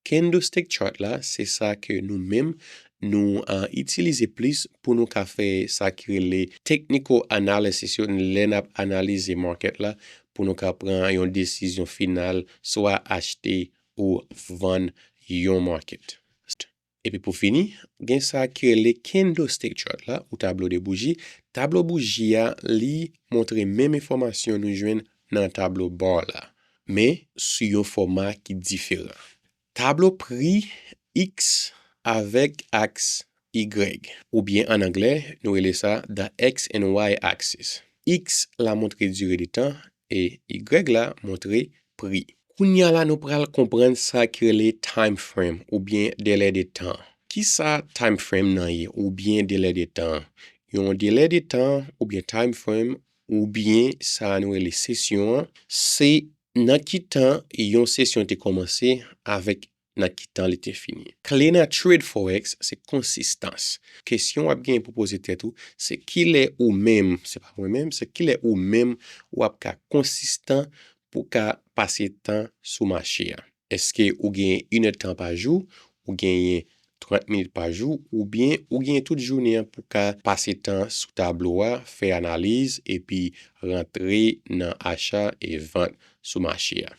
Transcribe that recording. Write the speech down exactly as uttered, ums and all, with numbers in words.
Candlestick chart la, se sa ke nou menm, nou uh, itilize plis pou nou ka fè sa ki rele technical analysis yo, lè n ap analize market la, pou nou ka pran yon desizyon final, swa achte ou vann yon market. Epi pou fini, gen sa ki rele candlestick chart la, ou tablo de bouji. Tablo bouji a, li montre menm enfòmasyon nou jwenn nan tablo bar la, men sou yon fòma ki diferan. Tablo pri X avèk aks Y, oubyen an anglè, nou rele sa the X and Y axis. X la montre dire de tan e Y la montre pri. Kounye a la, nou pral konprann sa ki rele time frame oubyen delè de tan. Kisa time frame nan ye oubyen delè de tan? Yon delè de tan oubyen time frame oubyen sa nou rele sesyon an, se nan ki tan yon sesyon te kòmanse avèk nan ki tan li te fini. Kle nan trade forex se konsistans. Kesyon w ap gen pou poze tèt ou, se kilè ou menm, se pa mwen menm, se kilè ou menm w ap ka konsistan pou ka pase tan sou mache a. Èske ou gen inèdtan pa jou, ou genyen trant minit pa jou, oubyen ou genyen tout jounen an pou ka pase tan sou tablo a, fè analiz, epi rantre nan acha e vant sou mache a?